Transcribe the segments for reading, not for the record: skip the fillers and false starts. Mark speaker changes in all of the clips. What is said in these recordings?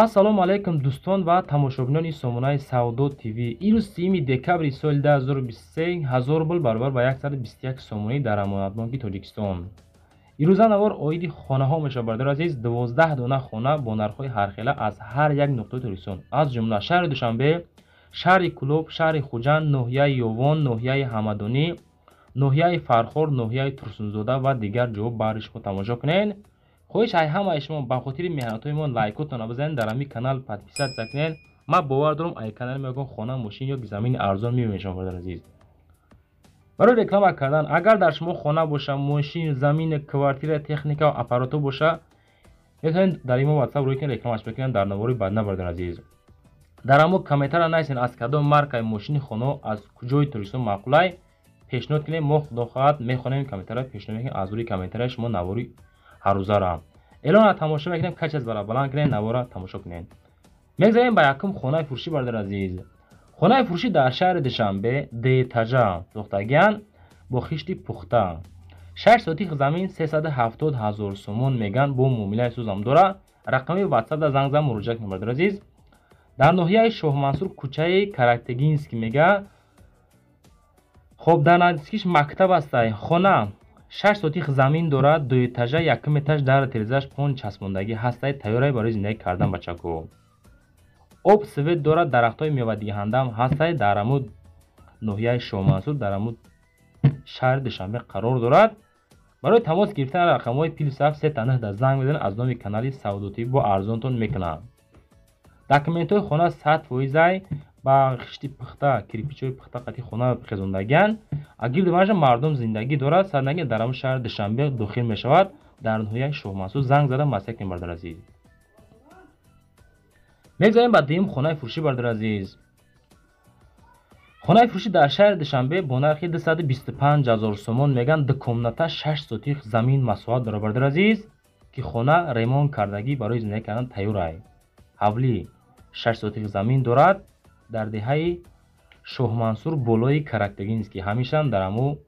Speaker 1: Ассалому алайкум дӯстон ва тамошобинони сомонаи Савдо ТВ. Ирӯз 3 декабри соли 2023 1000 рубл баробар ба 121 сомонӣ дар Амонатбонки Тоҷикистон. Ирӯза навор оиди хонаҳо мешавад, бародари азиз. 12 дона хона бо нархҳои ҳархела аз ҳар як нуқтаи Тоҷикистон, аз ҷумла шаҳри Душанбе, шаҳри Кӯлоб, шаҳри Хуҷанд, ноҳияи Ёвон, ноҳияи Ҳамадонӣ, ноҳияи Фархор, ноҳияи Турсунзода ва дигар ҷоҳо баҳри шумо тамошо кунед. Хоҳиш ай ҳамаи шумо ба хотири меҳнатҳои мо лайкотонро бизанед, дар ҳамин канал подписаться кунед. Ман бовар дорам, ай канал мегӯям хона, мошин ё замини арзон мебинед шумо, бародари азиз. Барои реклама кардан, агар дар шумо хона боша, мошин, замин, квартира, техника ва аппаратҳо боша, метавонед дар имо WhatsApp рӯй кунед, рекламаш бикунед дар навори баъдна, бародари азиз. Дар ҳамо комментария нависед, аз кадом маркаи мошини хонаҳо аз куҷои Тоҷикистон маъқулай пешниҳод кунед. Мо худо хоҳад мехонем комментария, пешниҳод мекунем аз рӯи комментарияи шумо навори ҳаррӯзара. Эълонро тамошо мекунем, качество бара баланд кунед, навора тамошо кунед. Мегзарем ба якум хонаи фурӯшӣ, бародари азиз. Хонаи фурӯшӣ дар шаҳри Душанбе, деэтажа сохтагиян бо хишти пухта. 6 сотих замин 370 000 сомон меган, бо муомилаи сӯзам дора. Рақами WhatsApp-да занг зан муроҷиат кунед, бародари азиз. Дар ноҳияи Шоҳмансур, кӯчаи Карактегинский мега. Хоб, дар наздикиш мактаб астай. Хона 6 сотих замин дорад, дуэтажа, якум этаж дар терезаш пон часпондагӣ ҳастай, тайёрай барои зиндагӣ кардан бачако. Об, свет дорад, дарахтҳои мевадиҳандаам ҳастай. Дар ҳамун ноҳияи Шоҳмансур, дар ҳамун шаҳри Душанбе қарор дорад. Барои тамос гирифтан рақамҳои плюс 7 3 9 занг мезанед, аз номи канали Савдо ТВ бо арзонтон мекунанд. Документҳои хона 100% ба хишти пухта, кирпичҳои пухта қатъи хона хезондагиянд. Гирди маша мардум зиндагӣ дорад, сарнаги дар ҳамун шаҳри Душанбе дохил мешавад, дар ноҳияи Шоҳмансур. Занг зада маслиҳат кунед, бародари азиз. Мегзарем ба дуюм хонаи фурӯшӣ, бародари азиз. Хонаи фурӯшӣ дар шаҳри Душанбе бо нархи 225 000 сомон меган, ду комната, 6 сотих замин масоҳат дорад, бародари азиз, ки хона ремонт кардагӣ барои зиндагӣ кардан тайёрай. Ҳавлӣ 6 сотих замин дорад дар деҳаи Шоҳмансур болои Карактегинский, ҳамешаам дар ҳамун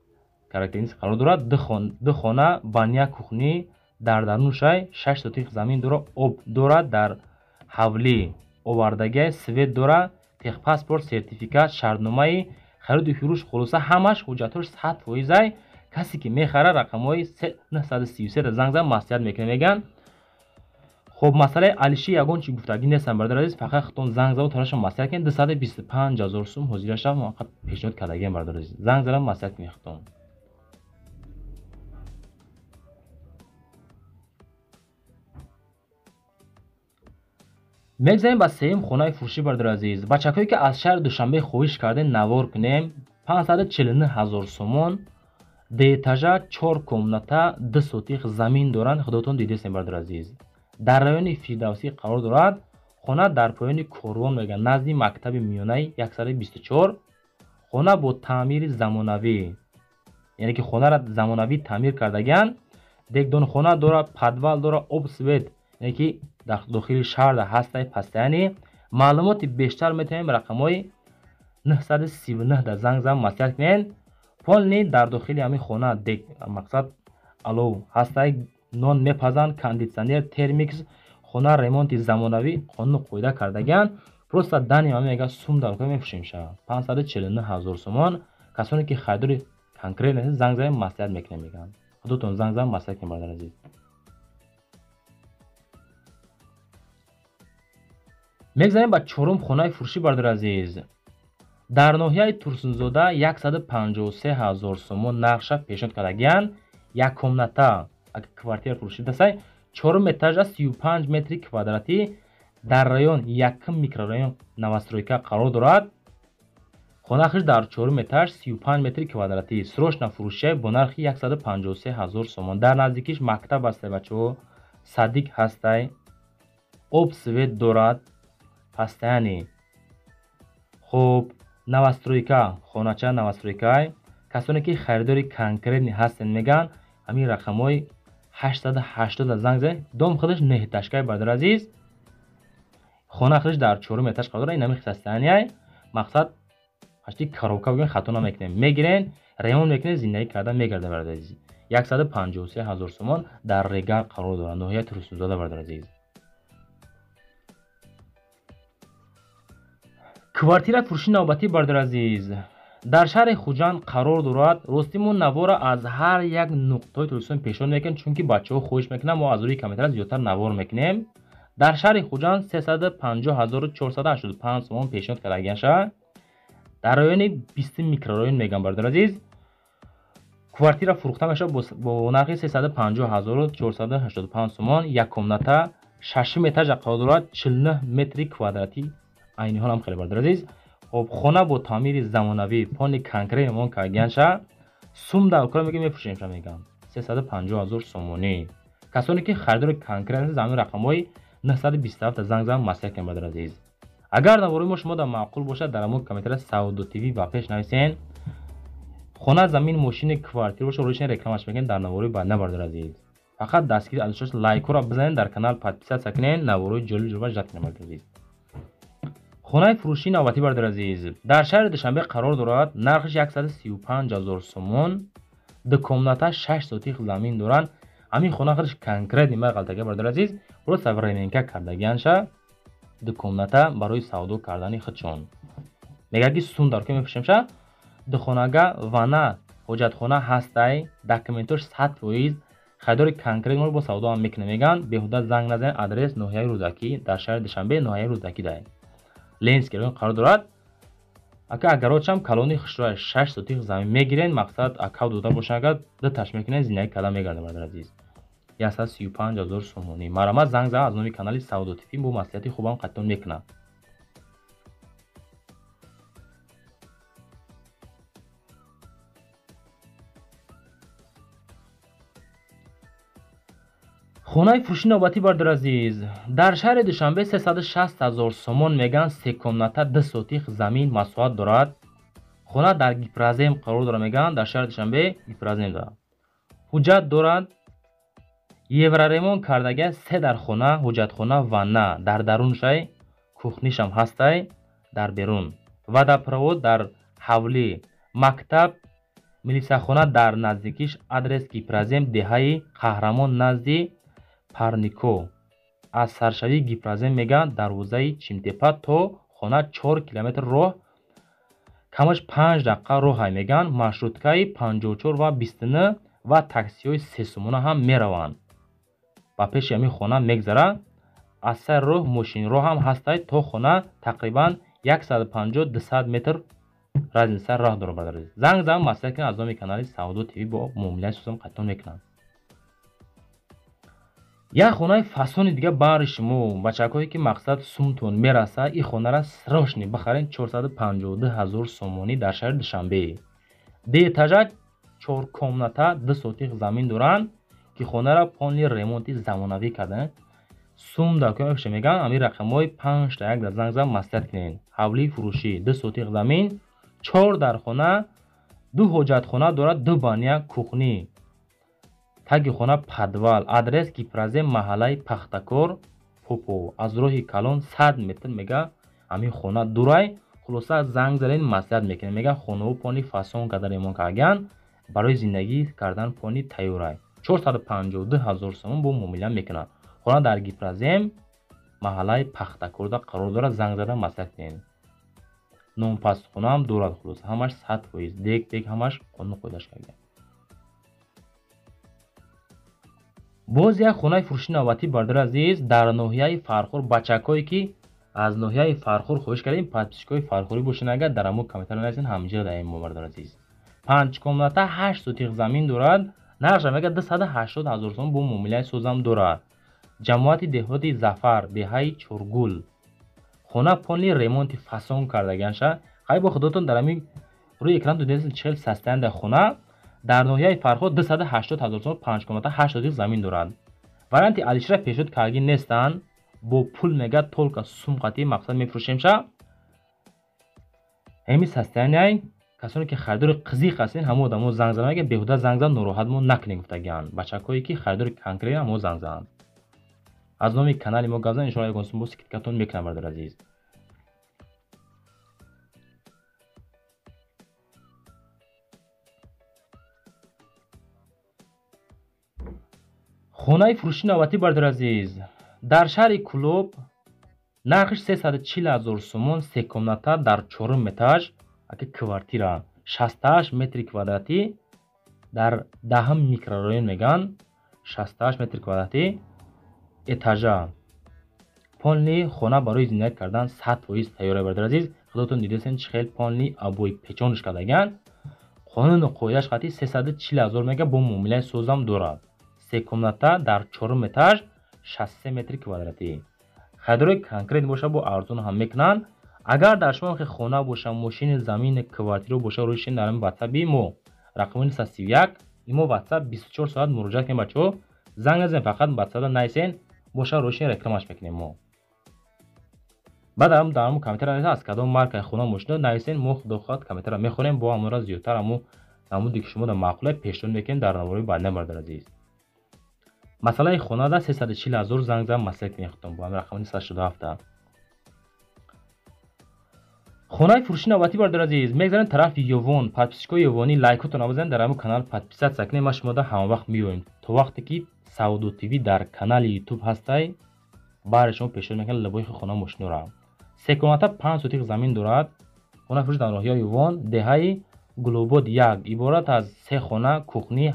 Speaker 1: Карактегинский қарор дорад. Ду хона, баня, кухни дар даруншай, 6 сотих замин дорад, об дорад дар ҳавлӣ овардагиай, свет дорад, техпаспорт, сертификат, шартномаи хариду фурӯш, хулоса ҳамаш ҳуҷҷатҳош 100%. Касе ки мехарад рақамҳои 933 занг зан маслиҳат мекунад, мегӯянд. Хоб, масъалаи алиши ягон чи гуфтагӣ нестам, бародари азиз, фақат худтон занг зада тараша маслиҳат кунед. 225 000 сум ҳозираша фақат пешниҳод кардагиам, бародари азиз. Занг зада маслиҳат кунед худтон. Мегзарем ба сеюм хонаи фурӯшӣ, бародари азиз. Бачакҳое ки аз шаҳри Душанбе хоҳиш кардем навор кунем, 549 000 сомон, деэтажа, 4 комната, 2 сотих замин доранд, худотон дидесем, бародари азиз. Дар райони Фирдавсӣ қарор дорад. Хона дар поёни корвон мегӯянд, назди мактаби миёнаи 124. Хона бо таъмири замонавӣ, яъне ки хонаро замонавӣ таъмир кардагианд. Дегдонхона дорад, подвал дорад, об, свет, яъне ки дар дохили шаҳр ҳастай пастаяни. Маълумоти бештар метавонем рақамҳои 939 занг зан маслиҳат кунед. Полни дар дохили ҳамин хона дег мақсад алов ҳастай, нон мепазанд, кондитсионер, термикс, хона ремонти замонавӣ, қонуну қоида кардагианд. Просто дани ҳамин мега сум дар кор мефурӯшем ша. 549 000 сомон. Касоне ки харидори конкрет нестед, занг занед, маслиҳат мекунем, мегӯянд. Худотон занг зан маслиҳат кунед, бародари азиз. Мегзарем ба чорум хонаи фурӯшӣ, бародари азиз. Дар ноҳияи Турсунзода 153 000 сомон нархша пешниҳод кардагианд. Як комната, агар квартира фурӯшӣ дасай, чорум этажа, 35 метри квадратӣ, дар район якум микрорайон новостройка қарор дорад. Хона хиш дар чорум этаж, 35 метри квадратӣ, срочно фурӯшия бо нархи 153 000 сомон. Дар наздикиш мактаб ҳастай, бачаҳо, садик ҳастай, об, свет дорад, пастаяни. Хоб, новостройка, хонача новостройкай. Касоне ки харидори конкретни ҳастен, мегӯянд, ҳамин рақамҳои 880 занг занед. Дом худаш неҳташкай, бародари азиз. Хона худаш дар чорум этаж қарор дорад. Ин ҳамин состоянияй, мақсад ҳашти коробка бигӯем, хато намекунем. Мегирен, ремонт мекунед, зиндагӣ кардан мегардад, бародари азиз. 153 000 сомон дар Регар қарор дорад, ноҳияи Турсунзода, бародари азиз. Квартира фурӯши навбатӣ, бародари азиз, дар шаҳри Хуҷанд қарор дорад. Ростӣ мо навора аз ҳар як нуқтаи Тоҷикистон пешниҳод мекунем, чунки бачаҳо хоҳиш мекунанд, мо аз рӯи комментария зиёдтар навор мекунем. Дар шаҳри Хуҷанд 350 485 сомон пешниҳод кардагиаша. Дар райони 20 микрорайон мегӯям, бародари азиз, квартира фурӯхта мешавад бо нархи 350 485 сомон. Як комната, шашум этажа қарор дорад, 49 метри квадратӣ. Айни ҳол ҳам хеле, бародари азиз. Хоб, хона бо таъмири замонавӣ, полный конкрет ремонт кардагианша. Сум дар кора мегӯям, мефурӯшемша, мегӯям, 350 000 сомонӣ. Касоне ки харидори конкрет, замин рақамҳои 927 занг зан, маслиҳат кунед, бародари азиз. Агар навори мо шумо дар маъқул бошад, дар ҳамон комментария «Савдо ТВ» ба пеш нависен. Хона, замин, мошини, квартира боша, рӯшни рекламаш мекунем дар навори баъд, бародари азиз. Фақат дастгири аз лайкҳоро бизанед, дар канал подписаться кунед, наворои ҷолиб ҷолиба ждать кунед, бародари азиз. Хонаи фурӯшии навбатӣ, бародари азиз, дар шаҳри Душанбе қарор дорад. Нархаш 135 000 сомон. Ду комната, 6 сотих замин доранд. Ҳамин хона худаш конкрет нима ғалтага, бародари азиз, просто временка кардагианша. Ду комната барои савдо кардани худшон. Мегӯяд ки сум дар ко мефурӯшемша. Духонага вана, ҳоҷатхона ҳастай, документош 100%. Харидори конкрет моро бо савдо ҳам мекунем, мегӯянд. Беҳуда занг назанед. Адрес: ноҳияи Рӯдакӣ, дар шаҳри Душанбе, ноҳияи Рӯдакӣ, дай Ленинский район қарор дорад. Ака, агарочам калони хушроя, 6 сотих замин мегирен. Мақсад, акав дода бошад, агар дуташ мекунен, зиндагӣ карда мегардем, бародари азиз. 135 000 сомонӣ. Марҳамат, занг зан аз номи канали Савдо ТВ, бо маслиҳати хубам қатъон мекунам. Хонаи фурӯши навбатӣ, бародари азиз, дар шаҳри Душанбе 360 000 сомон мегӯянд. Се комната, 2 сотих замин масоҳат дорад. Хона дар Гипрозем қарор дорад, мегӯянд, дар шаҳри Душанбе, Гипрозем дорад. Ҳуҷҷат дорад, евроремонт кардагия. Се дар хона, ҳуҷҷатхона, ванна дар даруншай, кухнишам ҳастай дар берун, водопровод дар ҳавлӣ, мактаб, милисахона дар наздикиш. Адрес: Гипрозем, деҳаи Қаҳрамон, назди Парнико. Аз саршавии Гипрозем, мегӯянд, дарвозаи Чимтепа то хона 4 километр роҳ, камаш 5 дақиқа роҳай, мегӯянд. Маршруткаи 54 ва 29 ва таксиҳои сесомона ҳам мераванд, ба пеши ҳамин хона мегзарад. Аз сари роҳ мошинроҳ ҳам ҳастай. То хона тақрибан 150-200 метр разница роҳ дорад, бародари. Занг зан, маслиҳат кунед аз номи канали Савдо ТВ, бо муомилаи сусам қатъон мекунанд. Як хонаи фасони дига баҳри шумо, бачакҳое ки мақсад сумтон мерасад, ин хонара срочно бихаред. 452 000 сомонӣ, дар шаҳри Душанбе, ду этажа, чор комната, 2 сотих замин доранд, ки хонара полный ремонти замонавӣ карданд. Сум дар кӯмакша, мегӯянд. Ҳамин рақамҳои 5 та 1 дар занг зан, маслиҳат кунед. Ҳавлии фурӯшӣ, 2 сотих замин, чор дар хона, ду ҳоҷатхона дорад, ду баня, кухни, таги хона подвал. Адрес: Гипрозем, маҳаллаи Пахтакор, Попо, аз роҳи калон 100 метр, мега, ҳамин хона дурай. Хулоса, занг занед, маслиҳат мекунед. Мега, хонаҳо полный фасон карда ремонт кардагианд, барои зиндагӣ кардан полный тайёрай. 452 000 сомон бо муомила мекунад. Хона дар Гипрозем, маҳаллаи Пахтакорда қарор дорад. Занг зада маслиҳат кунед. Нонпазхонаам дорад. Хулоса, ҳамаш 100%, дег дег ҳамаш қонун қоидаш кардагианд. Боз як хонаи фурӯши навбатӣ, бародари азиз, дар ноҳияи Фархор. Бачакҳое ки аз ноҳияи Фархор хоҳиш кардем, подписчикҳои фархорӣ бошед, агар дар ҳамон комментария нависед, ҳамҷида даем мо, бародари азиз. Панҷ комната, 8 сотих замин дорад. Нархша мега 280 000 сомон, бо муомилаи созам дорад. Ҷамоати деҳоти Зафар, деҳаи Чоргул. Хона полный ремонти фасон кардагианша. Хай, бо худотон дар ҳамин рӯи экран дидед, чел состояние хона. Дар ноҳияи Фархор 280 000 сомон, панҷ комната, 8 сотих замин дорад. Варианти алишра пешниҳод кардагӣ нестанд. Бо пул, мега, только сум қатъи мақсад мефурӯшемша. Ҳамин состояние. Касоне ки харидори қизиқ ҳастен, ҳамон одамо занг зананд. Ки беҳуда занг зан, нороҳатмон накунед, гуфтагианд. Бачакҳое ки харидори конкрет, ҳамо занг зананд, аз номи канали мо гап зан, иншоалло ягон сум бо скидкатон мекунам, бародари азиз. Хонаи фурӯши навбатӣ, бародари азиз, дар шаҳри Кӯлоб. Нархиш 340 000 сомон, се комната дар чорум этаж, аки квартира 68 метри квадратӣ дар 10 микрорайон меган, 68 метри квадратӣ этажа. Полный хона барои зиндагӣ кардан 100% тайёр, бародар азиз. Худотон дидесен чӣ хел полный обои печонш кардаган. Қонуну қоидааш қати 340 000 мега, бо муомилаи созам дорад. Се комната дар чорум этаж, 63 метри квадратӣ. Харидорои конкрет боша, бо арзон ҳам мекунанд. Агар дар шумо хона боша, мошини, замин, квартира боша, рӯи дар WhatsApp мо рақами 931 имо WhatsApp 24 соат муроҷиат кунед бачаҳо. Занг назанед, фақат WhatsApp-да нависен, боша рӯи рекламаш мекунем мо. Баъд ҳам дар ҳамон комментария нависен аз кадом маркаи хона мошино нависен, мо худо хоҳад комментария мехонем, бо ҳамонро зиёдтар ҳамон намуде ки шумо дар маъқуле пешниҳод мекунем дар навори баъдина, бародар азиз. Масъалаи хонада 340 000 занг зан маслиҳат кунед худтон бо ҳамин рақами 967. Хонаи фурӯши навбатӣ, бародар азиз, мегзарем тарафи Ёвон. Подписчикои Ёвонӣ лайкотон бизанед, дар ҳамон канал подписаться кунед, ма шумода ҳамавақт меоем. То вақте ки Савдо ТВ дар канали YouTube ҳастай, баҳри шумо пешниҳод мекунад либои хона мошинора. Се комната 5 сотих замин дорад. Хонаи фурӯши дар ноҳияи Ёвон, деҳаи Гулобод 1, иборат аз се хона, кухни,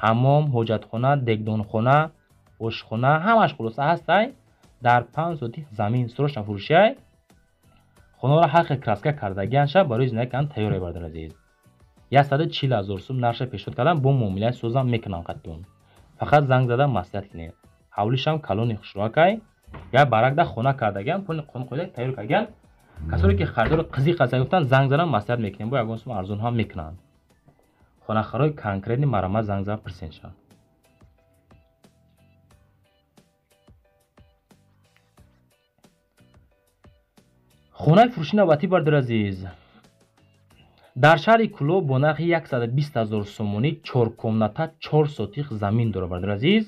Speaker 1: ҳаммом, ҳоҷатхона, дегдонхона, ошхона, ҳамаш хулоса ҳастай. Дар 5 сотих замин срочно фурӯшиай. Хонаро ҳар хел краска кардагианша барои зиндагӣ кардан тайёр, бародар азиз. 140 000 сум нархша пешниҳод кардан, бо муомилаи созам мекунам қаттун. Фақат занг зада маслиҳат кунед. Ҳавлишам калони хушрӯакай. Я баракда хона кардагиан, пули қонун қоида тайёр кардагиан. Касоне ки харидори қизиқ ҳастанд гуфтан, занг задан маслиҳат мекунем, бо ягон сум арзон ҳам мекунанд. Хонахарои конкретни марамат занг зада пурсен шавад. Хонаи фурӯши навбатӣ, бародар азиз, дар шаҳри Кӯлоб бо нархи 120 000 сомонӣ, 4 комната, 4 сотих замин дорад, бародар азиз.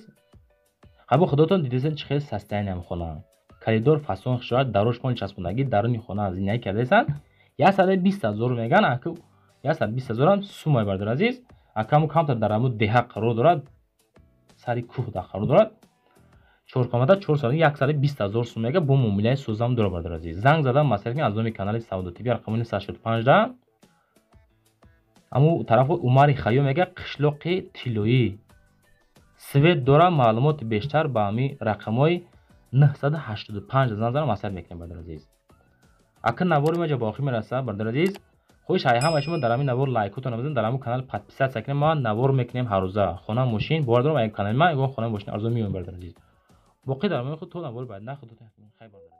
Speaker 1: Ҳабо худотон дидесен чӣ хел состояниям хона. Коридор фасон шояд, дарош пон часпондагӣ, даруни хона зиндагӣ кардаесанд. 120 000 меган, аку 120 000 сумай, бародар азиз. Акаму камтар дар ҳамун деҳа қарор дорад, сари кӯҳ дар қарор дорад. 4 комната 4 сотих 120 000 сум мега, бо муомилаи созам дорад, бародар азиз. Занг задан маслиҳат кунед аз номи канали Савдо ТВ рақами 965 да. Аму тарафи Умари Хайём мега, қишлоқи тиллоӣ. Свет дора, маълумоти бештар ба ҳамин рақамҳои 985 занг задан маслиҳат мекунем, бародар азиз. Акн навори ма ҷа ба охир мерасад, бародар азиз. Хоҳиш ҳай ҳамаи шумо дар ҳамин навор лайкотон бизанед, дар ҳамин канал подписаться кунед. Ма навор мекунем ҳаррӯза. Хона, мошин, бовар дорам, ай канали ма ягон хона мошин арзон меоем, бародар азиз. Боқӣ дар амони худ то навори баъд. На худотон хайр, бародар.